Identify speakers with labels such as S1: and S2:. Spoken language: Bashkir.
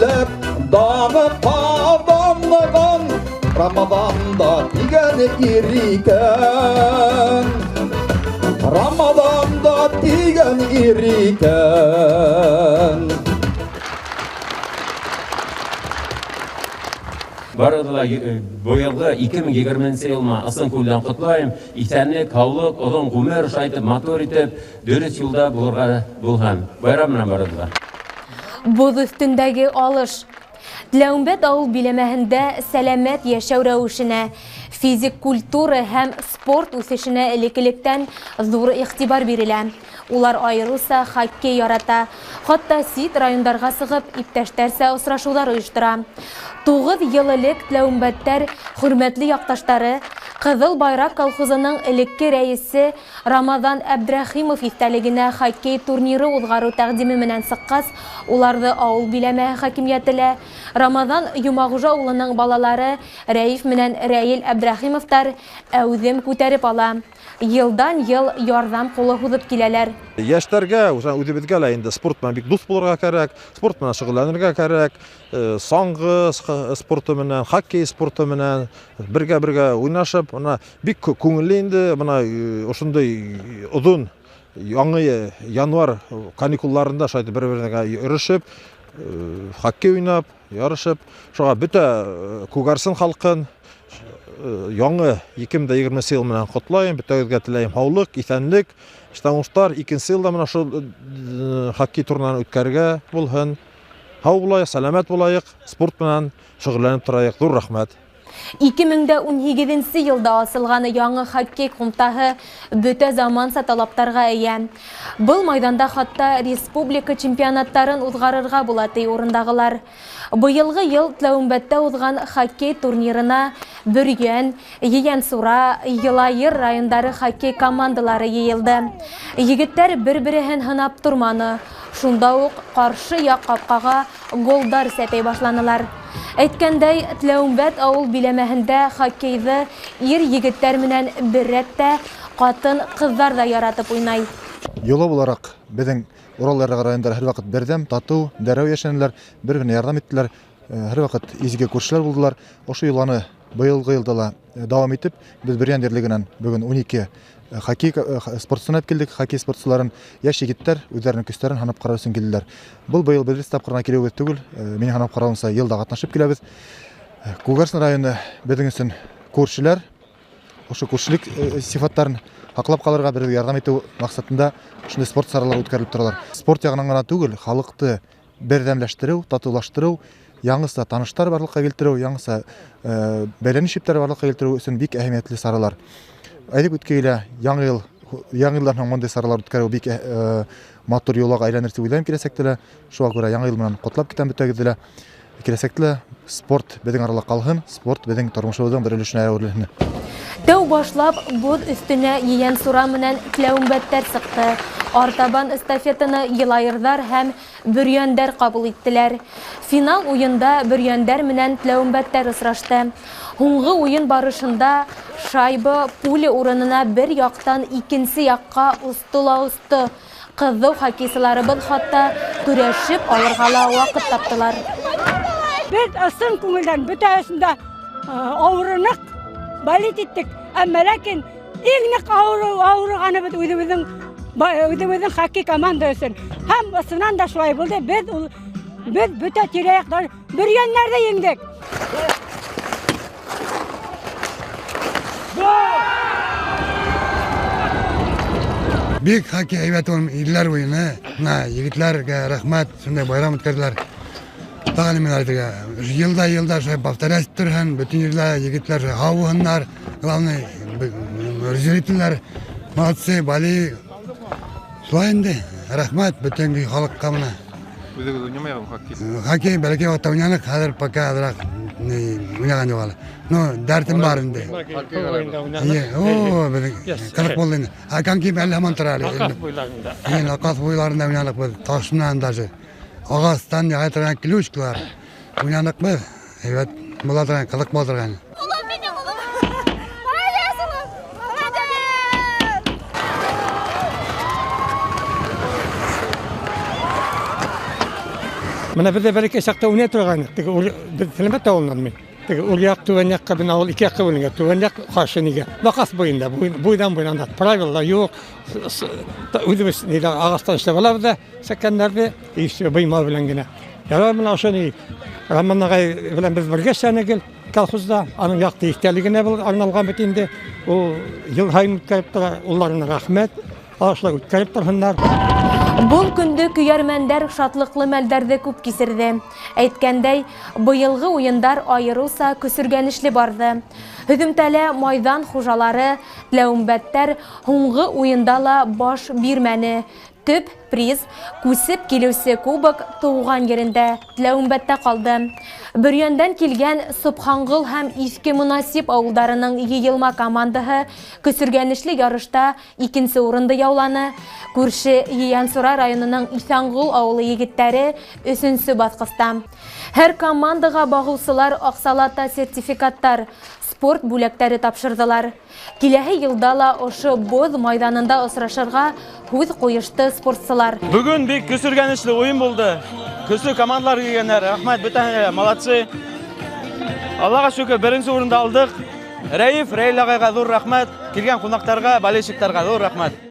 S1: Һөйләп даны ҡаҙанған Рамаҙанда тигән ир икән. Рамаҙанда тигән ир икән.
S2: Барығыҙҙы ла быйылғы 2020 йыл менән ысын күңелдән ҡотлайым. Иҫәнлек, һаулыҡ, оҙон ғүмер, ошолай итеп, матур итеп, дөрөҫ юлда булырға булһын. Байрам менән барығыҙҙы ла.
S3: Боҙ өҫтөндәге алыш. Тләүембәт ауыл биләмәһендә сәләмәт йәшәү рәүешенә, физик культура һәм спорт үҫешенә элек-электән ҙур иғтибар бирелә. Улар айырыуса хоккей ярата. Хатта сит райондарға сығып, иптәштәрсә осрашыуҙар ойоштора. 9 йыл элек тләүембәттәр хөрмәтле яҡташтары Ҡыҙыл Байраҡ колхозының элекке рәйесе Рамаҙан Әбдрәхимов иҫтәлегенә хоккей турниры уҙғарыу тәҡдиме менән сыҡҡас, уларҙы ауыл биләмәһе хакимиәте лә, Рамаҙан Йомағужа улының балалары Рәиф менән Рәил Әбдрәхимовтар әүҙем күтәреп ала. Йылдан йыл ярҙам ҡулы һуҙып киләләр.
S4: Йәштәргә, үҙебеҙгә лә инде спорт менән бик дуҫ булырға кәрәк, спорт менән шөғөлләнергә кәрәк, саңғы спорты менән, хоккей спорты менән бергә-бергә уйнашып, бына бик күңелле инде, бына ошондай оҙон яңы январь каникулларында шулай итеп бер-беренә йөрөшөп, хоккей уйнап, ярышып, шуға бөтә Күгәрсен халҡын яңы 2020 йыл менән ҡотлайым, бөтәгеҙгә теләйем һаулыҡ, иҫәнлек, эштән уңыштар. Икенсе йылда менә шул хоккей турнирын үткәрергә булһын. Һау булайыҡ, сәләмәт булайыҡ, спорт менән шөғөлләнеп торайыҡ. Ҙур рәхмәт.
S3: 2018 йылда асылған яңы хоккей ҡумтаһы бөтә заманса талаптарға эйә. Был майҙанда хатта республика чемпионаттарын уҙғарырға була, ти урындағылар. Быйылғы йыл Тләүембәттә уҙған хоккей турнирына Бөрйән, Ейәнсура, Йылайыр райондары хоккей командалары йыйылды. Егеттәр бер-береһен һынап торманы. Шунда уҡ ҡаршы яҡ ҡапҡаға голдар сәпәй башланылар. Әйткәндәй, Тләүембәт ауыл биләмәһендә хоккейҙы ир егеттәр менән бер рәттә ҡатын-ҡыҙҙар ҙа яратып уйнай.
S5: Йола булараҡ беҙҙең Урал ярығы райондары һәр ваҡыт берҙәм, татыу, дәрәү йәшәнеләр, бер-беренә ярҙам иттеләр, һәр ваҡыт изге күршеләр булдылар. Ошо йоланы быйылғы йылда ла дауам итеп, беҙ Бөрйән ерлегенән бөгөн 12 хоккей спортсыны алып килдек. Хоккей спортсыларын йәш егеттәр үҙҙәренең көстәрен һанап ҡарау өсөн килделәр. Был быйыл беренсе тапҡыр ғына килеүебеҙ түгел, минең һанап ҡарауымса йылда ҡатнашып киләбеҙ. Күгәрсен районы беҙҙең өсөн күршеләр, ошо күршелек сифаттарын һаҡлап ҡалырға бер-бер ярҙам итеү маҡсатында ошондай спорт саралары үткәрелеп торалар. Спорт яғынан ғына түгел, халыҡты берҙәмләштереү, татыулаштырыу, яңыса таныштар барлыҡҡа килтереү, яңыса бәйләнеш ептәре барлыҡҡа килтереү өсөн бик әһәмиәтле саралар. Әйтеп үткәйлә, яңы йыл, яңы йылдан һуң мондый саралар үткәреү бик матур йолаға әйләнер тип уйлайым киләсәктә лә. Шуға күрә яңы йыл менән ҡотлап китәм бөтәгеҙҙе лә. Киләсәктә лә спорт беҙҙең арала ҡалһын, спорт беҙҙең тормошобоҙҙоң бер өлөшөнә әүерелһен.
S3: Тәү башлап боҙ өҫтөнә Ейәнсура менән Тләүембәттәр сыҡты. Артабан эстафетаны Йылайырҙар һәм Бөрйәндәр ҡабул иттеләр. Финал уйында Бөрйәндәр менән Тләүембәттәр осрашты. Һуңғы уйын барышында шайба пуля урынына бер яҡтан икенсе яҡҡа осто ла осто. Ҡыҙыу хоккейсыларыбыҙ хатта көрәшеп алырға ла ваҡыт таптылар.
S6: Беҙ ысын күңелдән бөтә өсөн дә ауырыныҡ, болеть иттек. Әммә ләкин иң ныҡ ауырығаныбыҙ үҙебеҙҙең хоккей команда өсөн. Һәм ысыннан да шулай булды. Беҙ бөтә тирә-яҡтан Бөрйәндәрҙе еңдек.
S7: Бик хоккей һәйбәт ул илләр буйына. Бына егетләргә рәхмәт, шундай байрам үткәрҙеләр. Тағы нимә әйтергә? Йылда-йылда шулай повторять торһон, бөтөн ерҙә егетләр шулай һау булһындар. Главное, зрительләр молодцы, болеют. Шулай инде, рәхмәт бөтөн халыҡҡа бына.
S8: Үҙегеҙ уйнамайһығыҙмы хоккей?
S7: Хоккей бәләкәй ваҡытта уйнаныҡ, хәҙер пока аҙыраҡ уйнаған юҡ әле. Но дәртем бар инде. Эйе, о, беҙҙең ҡырыҡ булды инде. Ә коньки әле һаман тора әле.
S9: Аҡаҫ буйларында.
S7: Эйе, аҡаҫ буйларында уйнаныҡ беҙ, таш менән даже. Ағастан яһай торған клюшкалар уйнаныҡ беҙ. Һәйбәт була торған, ҡыҙыҡ була торған.
S10: Улым минең, улым. Молодец, улым. Молодец.
S9: Менә беҙ ҙә бәләкәй саҡта уйнай торғайныҡ. Теге беҙ Теләмәт ауылынан мин. Теге үр яҡ, түбән яҡҡа бына ауыл ике яҡҡа бүленгән. Түбән яҡ ҡаршы нигә? Баҡас буйында, буйҙан буйына правила юҡ. Үҙебеҙ нидә ағастан эшләп алабыҙ ҙа сәкәндәрҙе, и все, быйма белән генә. Ярар менә ошо ни Роман ағай белән беҙ бергә эшләнек гел колхозда. Аның яҡты иҫтәлегенә был арналған бит инде. Ул йыл һайын үткәреп тора, уларына рәхмәт. Ошолай үткәреп торһондар.
S3: Был көндө көйәрмәндәр шатлыҡлы мәлдәрҙе күп кисерҙе. Әйткәндәй, быйылғы уйындар айырыуса көсөргәнешле барҙы. Һөҙөмтәлә майҙан хужалары, тләүембәттәр һуңғы уйында ла баш бирмәне. Төп приз күсеп килеүсе кубок тыуған ерендә Тләүембәттә ҡалды. Бөрйәндән килгән Собханғол һәм Иҫке Монасип ауылдарының йыйылма командаһы көсөргәнешле ярышта икенсе урынды яуланы. Күрше Ейәнсура районының Иҫәнғол ауылы егеттәре өсөнсө баҫҡыста. Һәр командаға бағыусылар аҡсалата сертификаттар, спорт бүләктәре тапшырҙылар. Киләһе йылда ла ошо боҙ майҙанында осрашырға һүҙ ҡуйышты спортсылар.
S11: Бөгөн бик көсөргәнешле уйын булды. Көслө командалар килгәндәр. Рәхмәт бөтәһенә, молодцы. Аллаға шөкөр, беренсе урынды алдыҡ. Рәиф, Рәйл ағайға ҙур рәхмәт. Килгән ҡунаҡтарға, болельщиктарға ҙур рәхмәт.